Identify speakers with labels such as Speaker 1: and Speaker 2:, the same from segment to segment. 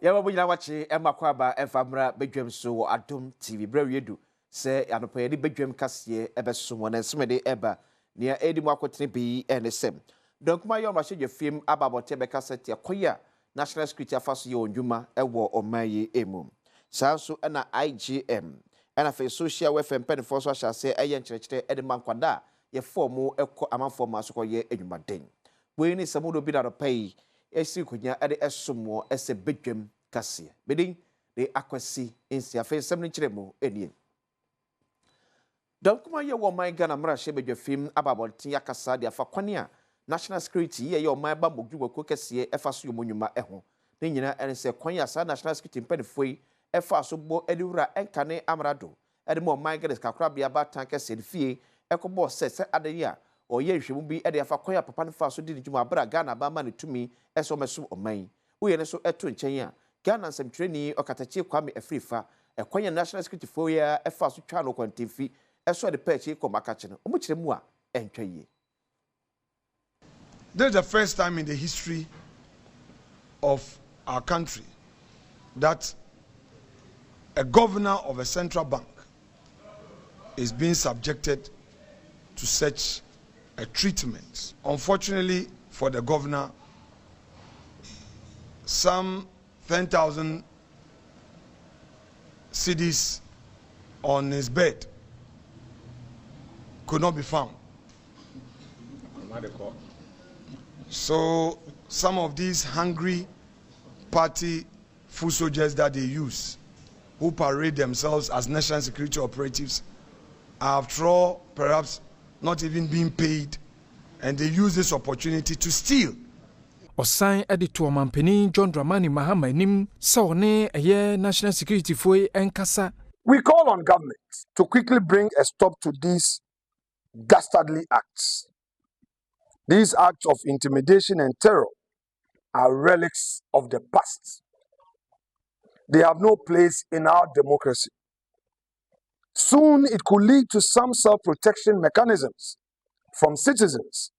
Speaker 1: Yɛma mo nyinaa wakye ɛma kɔ aba ɛmfa mmra badwam so wɔ Adom TV. Berɛ awie du sɛ anɔpa yɛde badwam kaseɛ ɛbɛsom wɔ nanso mede ɛba. Nea ɛredi mu akotene bi ɛne sɛ Dɔnkuma yɛ ɔmmarahyɛdwafiem aba abɔnten bɛka sɛ te akɔyɛ a National Security afa so yɛ wɔn dwuma ɛwɔ ɔman yi mu. Saa nso ɛna IGM ɛna afei social welfare mpanimfoɔ nso ahyɛ aseɛ ɛyɛ nkyerɛkyerɛ ɛde ma nkwadaa a yɛfa wɔn ɛkɔ amanfoɔ ma so kɔyɛ adwumaden. Wei ne sɛ mo bi na anɔpa yi esi nkonnwa ɛde ɛsom wɔ ɛsɛ badwam kaseɛ. Medin de Akwasi Nsi. Afei nsɛm no nkyerɛ mu nie. Dɔnkuma yɛ wɔ ɔman Ghana mmarahyɛ badwafiem aba abɔnten akasa de afa kwan a National Security yɛ ɔman bammɔ dwumakuo kɛseɛ ɛfa so yɛ ɔmo nnwuma ɛho. Ne nyinaa ɛne sɛ kwan a saa National Security mpanimfoɔ yi ɛfa so bɔ ɛde wura ɛnkane amrado ɛde ma ɔman Ghana sikakorabea baatan kɛseɛ no fie ɛkɔbɔɔ sɛ ade a ɔyɛ nhwɛmu bi ɛde afa kwan a papa no fa so di ne dwuma abere a Ghana aban ma ne tumi ɛsɛ ɔmɛsom ɔman yi. Woyɛ no nso ɛto nkyɛn a Ghana nsɛmtwerɛni Ɔkatakyie Kwame Afrifa ɛkwan a National Security foɔ yi a ɛfa so twa no kwantemfi ɛso ɛde pɛ akyi kɔ makakye no ɔmo kyerɛ mu a ɛntwa yie.
Speaker 2: This is the first time in the history of our country that a governor of a central bank is being subjected to such a treatment. Unfortunately for the governor, some 10,000 cedis on his bed could not be found. So some of these hungry party foot soldiers that they use, who parade themselves as national security operatives, are after all perhaps not even being paid, and they use this opportunity to steal.
Speaker 3: Ɔsan de to ɔmampanin John Dramani Mahama anim sɛ ɔne ɛyɛ National Security foɔ yi nkasa.
Speaker 2: We call on government to quickly bring a stop to these dastardly acts. These acts of intimidation and terror are relics of the past. They have no place in our democracy. Soon it could lead to some self-protection mechanisms from citizens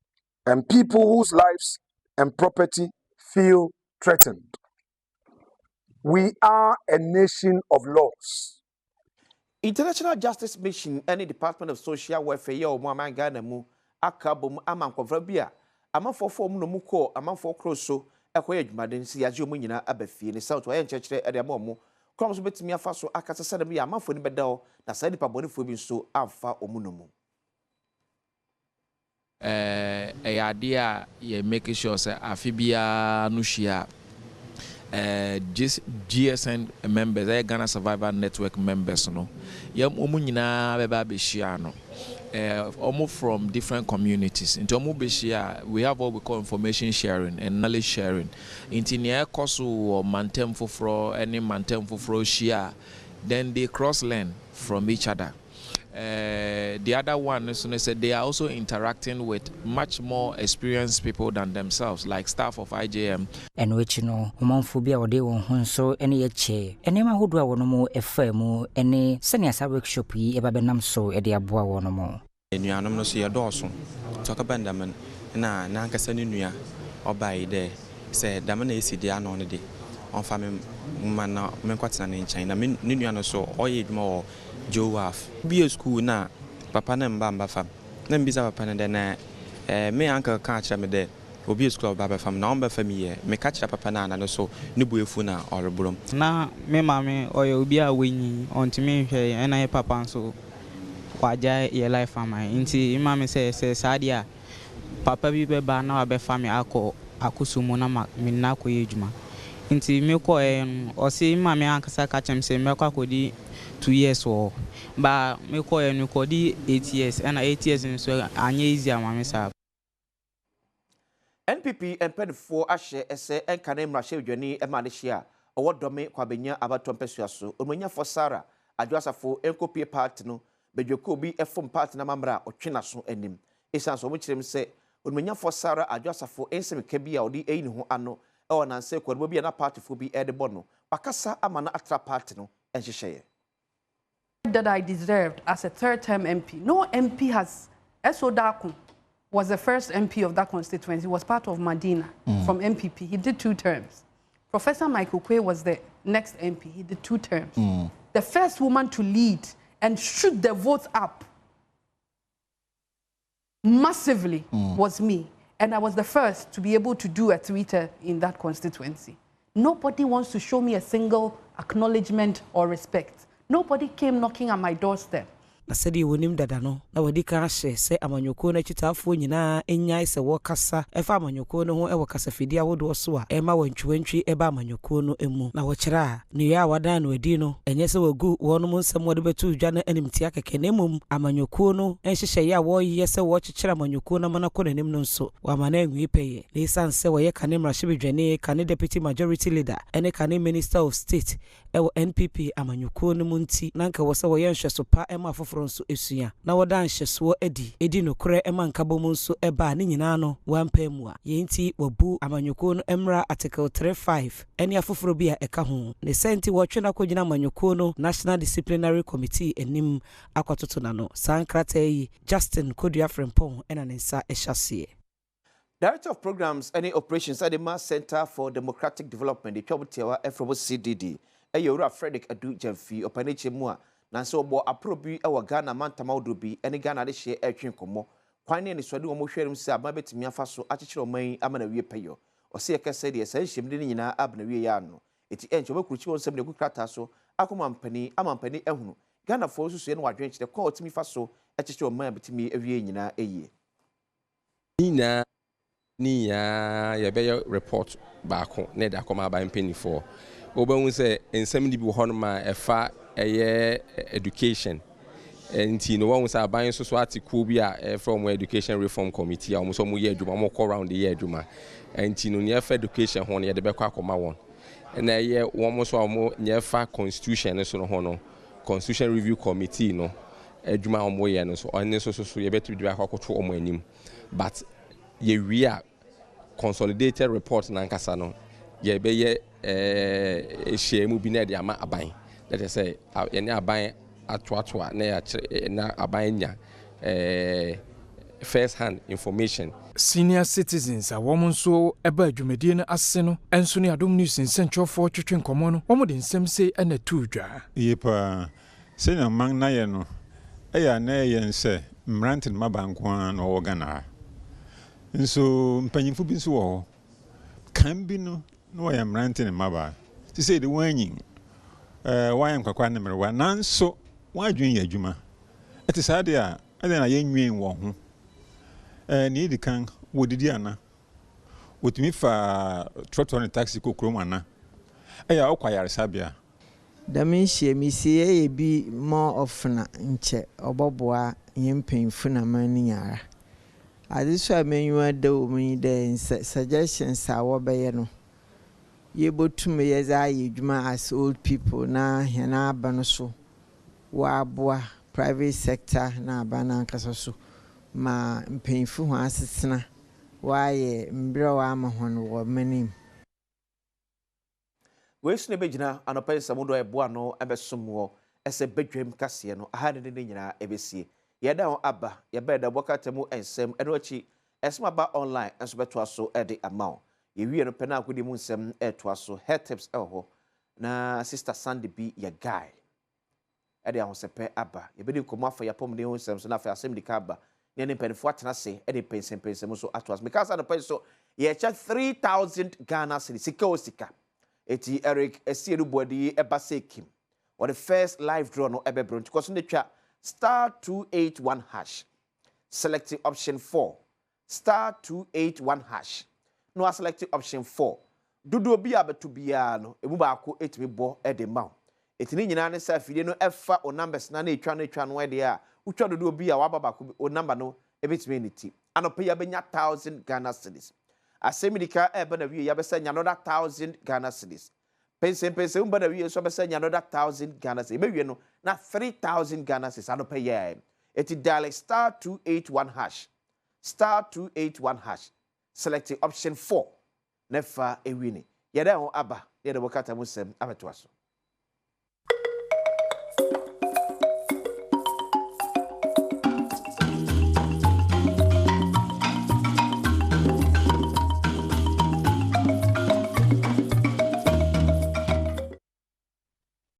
Speaker 2: and people whose lives and property feel threatened. We are a nation of laws.
Speaker 1: International Justice Mission ne Department of Social Welfare yɛ ɔmo aman Ghana mu aka bom ama nkɔmfra bi a amanfoɔ fɔ ɔmo na ɔmo kɔɔ amanfoɔ koro so ɛkɔyɛ adwumaden si yɛagye ɔmo nyinaa aba fie ne south wɔyɛ nkyerɛkyerɛ ɛde ama ɔmo kɔn nso bɛtumi afa so akasa sɛ ɛde amanfoɔ no bɛda hɔ na saa nipa bɔnefoɔ bi nso amfa ɔmo no mu.
Speaker 4: Ɛyɛ adeɛ a yɛ make sure sɛ afe biara no hyia a GSN members, ɛyɛ Ghana Survivor Network members no, yɛ wɔn nyinaa bɛba abɛhyia no. Wɔn from different communities nti wɔn bɛhyia. We have what we call information sharing and knowledge sharing, nti nea ɛkɔ so wɔ mantam foforɔ ɛne mantam foforɔ hyia, then they cross learn from each other. The other one is said they are also interacting with much more experienced people than themselves, like staff of IJM.
Speaker 5: Ɛno akyi no, ɔmanfoɔ bi a wɔde wɔn ho nso ne yɛkyɛ nneɛma ahodoɔ a wɔn mu ɛfa mu ne sɛnea saa workshop yi ɛba bɛnam so de aboa wɔn mo.
Speaker 6: Nnuanom no so yɛdɔɔso nti ɔkɔba ndɛm no na n'ankasa ne nua ɔbaa yi dɛ sɛ dɛm na esi deɛ ano no de ɔmfa me mma na menkɔtena ne nkyɛn na ne nua no so ɔyɛ adwuma wɔ Joe Wharf bie school na papa ne mba fam na mbisa papa no dɛ na me uncle ka kyerɛ me dɛ obi school a ɔba bɛfam na ɔmbɛfa mi yɛ meka kyerɛ papa no ana no so ne bu efu na ɔreborɔm.
Speaker 7: Na me maame ɔyɛ obi a wɔnyi ɔntumi nhwɛ yɛn, ɛna yɛ papa nso wagya yɛ life ama yɛn, nti me maame sɛ saa deɛ a papa bi bɛba na wabɛfa me akɔ akoso mu na ma me nna akɔyɛ adwuma. Nti mekɔɛ no, ɔse me maame ankasa ka kyerɛ me sɛ mɛkɔ akɔdi 2 years wɔ hɔ ba. Mekɔɛ no, mekɔdi 8 years, ɛna 8 years nso anyɛ easy ama me saa.
Speaker 1: NPP mpanimfoɔ ahyɛ ɛsɛ ɛnka ne mmarahyɛbadwani ɛma ne hyia a ɔwɔ Dɔme Kwabenya abatɔ mpɛsua so, onumanyafo Sarah Adwo Asafo, nkɔpie party no badwakuo bi ɛfom party no amammerɛ a ɔtwe n'aso anim, ɛsiane sɛ ɔmo kyerɛ mu sɛ onumanyafo Sarah Adwo Asafo nsɛm ka bi a ɔde ayi ne ho ano ɛwɔ nansɛ kwadubɔ bi a na partyfoɔ bi ɛde bɔ no, wakasa ama no atra party no nhyehyɛeɛ.
Speaker 8: That I deserved as a third term MP. No MP has. S.O. Dakun was the first MP of that constituency. He was part of Madina from NPP. He did two terms. Professor Mike Oquaye was the next MP. He did two terms. The first woman to lead and shoot the votes up massively was me. And I was the first to be able to do a Twitter in that constituency. Nobody wants to show me a single acknowledgement or respect. Nobody came knocking at my doorstep.
Speaker 9: Na sɛdeɛ wɔnim dada no, na wɔadi kan ahyɛ sɛ amanyɔkuo no akyitaafoɔ nyinaa nnyae sɛ wɔkasa fa amanyɔkuo no ho wɔ kasafidie ahodoɔ so a ɛma wantwiwantwi ba amanyɔkuo no mu. Na wɔkyerɛ a, nneyɛɛ a wɔadan no adi no, ɛnyɛ sɛ wɔagu wɔnom nsɛm a wɔde bɛto dwa no animtia kɛkɛ, na mmom amanyɔkuo no nhyehyɛeɛ a wɔreyɛ sɛ wɔrekyekyere amanyɔkuo no ama no akɔ n'anim no nso, wɔama no anwie pɛyɛ. Na esiane sɛ wɔyɛ kane mmarahyɛbadwani, kane Deputy Majority Leader ne kane Minister of State wɔ NPP amanyɔkuo no mu nti, na anka ɛwɔ sɛ wɔyɛ nhwɛso pa ma afoforɔ nso sua, na wɔda nhyɛsoɔ adi, di nokorɛ ma nkabom nso ba a, ne nyinaa no wɔampa ammua. Yei nti wɔabu amanyɔkuo no mmara Article 35 ne afoforɔ bi a ɛka ho. Ne saa nti wɔretwe no akɔgyina amanyɔkuo no National Disciplinary Committee anim akɔtoto n'ano. Saa nkrataa yi, Justin Kodua Frimpong na ne nsa hyɛ aseɛ.
Speaker 1: Director of Programs ne Operations de ma Centre for Democratic Development, etwa mu tiawa frɛ mu CDD, yɛ Owura Fredrick Adu Gyamfi. Ɔpɛ ne kyɛ mu a, nanso wɔbɔɔ aporow bi wɔ Ghana mantam ahodoɔ bi ne Ghana adehyeɛ retwe nkɔmmɔ. Kwan ne anisoade wɔn hwɛ anim sɛ aban bɛtumi afa so akyekyere ɔman yi ama no awie pɛyɔ. Ɔse yɛka sɛ deɛ saa nhyiamudi no nyinaa aba n'awieɛ ano. Enti ɛnkyɛ wɔbɛkrukyi wɔn nsɛm de agu krataa so akɔma mpanin ama mpanin ahunu Ghanafoɔ nsusuiɛ ne wɔn adwenkyerɛ kwan a wɔtumi fa so kyekyere ɔman a bɛtumi awie nyinaa yie.
Speaker 10: Ne nyinaa ne nyinaa yɛbɛyɛ report baako na yɛde akɔma aban mpanimfoɔ. Wobɛhu sɛ nsɛm no bi wɔ hɔnom a ɛfa ɛyɛ education nti no wɔhu sɛ aban nso so ate kuo bi a ɛfrɛ wɔn education reform committee a wɔn nso wɔyɛ adwuma wɔn kɔ round yɛ adwuma nti no nea ɛfa education ho no yɛde bɛkɔ akɔma wɔn na ɛyɛ wɔn nso a wɔn nea ɛfa constitution no so no ho no constitution review committee no adwuma a wɔyɛ no nso ɔno nso so so yɛbɛtumi de akɔ akɔto wɔn anim but yɛwie a consolidated report nankasa no yɛbɛyɛ nhyiamu bi na yɛde ama aban na kyerɛ sɛ yɛne aban atoatoa na yɛakyerɛ na aban anya first hand information.
Speaker 3: Senior citizens a wɔn nso baa dwumadie no ase no nso ne Adom News nsɛnkyerɛwfoɔ twetwe nkɔmmɔ no, wɔde nsɛm sei na ɛtoo dwa.
Speaker 11: Eye paa. Sɛnea ɔman no ayɛ no, ɛyɛ a na ɛyɛ yɛn sɛ mmerante ne mmabaa nko ara na wɔwɔ Ghana ha. Nso mpanyimfo bi nso wɔ hɔ. Kan bi no, na wɔyɛ mmerante ne mmabaa. Seesei de, wɔanyin. Wɔayɛ nkwakoraa ne mmerewa, nanso wɔn adwene yɛ adwuma. Ɛte saa de a, adɛn na yennwen wɔn ho? Nea edi kan, wodidi ana? Wotumi fa trɔtrɔ ne taxi kɔ kurom ana? Ɛyɛ a wɔkɔ ayaresabea?
Speaker 12: Dɛm nhyiam yi, sɛ yɛyɛ bi more often a, nkyɛ ɔbɔboa hɛn mpanyimfo na man no nyinara. Adze so a m'enyiwa da wɔ mu nye dɛ nsɛ suggestions a wɔbɛyɛ no, yebotum yɛdze ayɛ edwuma as old people na hɛn aban so wɔaboa private sector na aban nankasa so ma mpanyimfo hɔn asetsena wɔayɛ mberɛw ama hɔn wɔ man yi mu.
Speaker 1: Wei so na ɛbɛgyina anɔpa yi nsɛm dodoɔ a ɛboa ano bɛsom woɔ sɛ badwam kaseɛ no aha ne ne ne nyinaa ɛbɛsie. Yɛda ho aba, yɛba yɛda bɔ krataa mu nsɛm, ɛno akyi ɛsɛm aba online nso bɛtoa so de ama wo. Yɛwie no pɛ na agodie mu nsɛm ɛretoa so, hair tips ɛwɔ hɔ na sister Sandy bi yɛ guy. de ahosɛpɛ aba. Yɛbɛdi nkɔmmɔ afa yɛn apɔmuden ho nsɛm so na afei asɛm dika aba na yɛne mpanimfoɔ atena ase de mpɛnsɛmpɛnsɛm nso ato ase. Mekaa sɛ anɔpa yi nso yɛrekyɛ 3000 Ghana cedis, sika o sika. Eti Eric Asiedu Boadi yi ɛba sɛ kim. Wɔde first live draw no ɛbɛbrɛ nti kɔ so na twa star 281 hash. Select option 4 star 281 hash na woaselɛkte option 4. Dodoɔ bi a bɛto biara no, ɛmu baako tumi bɔ de ma wo. Enti ne nyinaa ne sɛ afidie no fa wo numbers no a na ɛtwa no ɛtwa no deɛ a, wotwa dodoɔ bi a waba baako bi, wo number no bɛtumi ayɛ ne ti. Anɔpa yi abɛnya thousand Ghana cedis. Asɛm di kan ɛreba n'awie yi abɛsɛ anya another thousand Ghana cedis. Pensempensem ba n'awie nso abɛsɛ anya another thousand Ghana cedis. Ɛbɛwie no na 3000 Ghana cedis anɔpa yi ara. Enti dial star 281 hash. Star 281 hash, select option 4 na fa wini. Yɛda ho aba na yɛde wo krataa mu nsɛm abɛtoa so.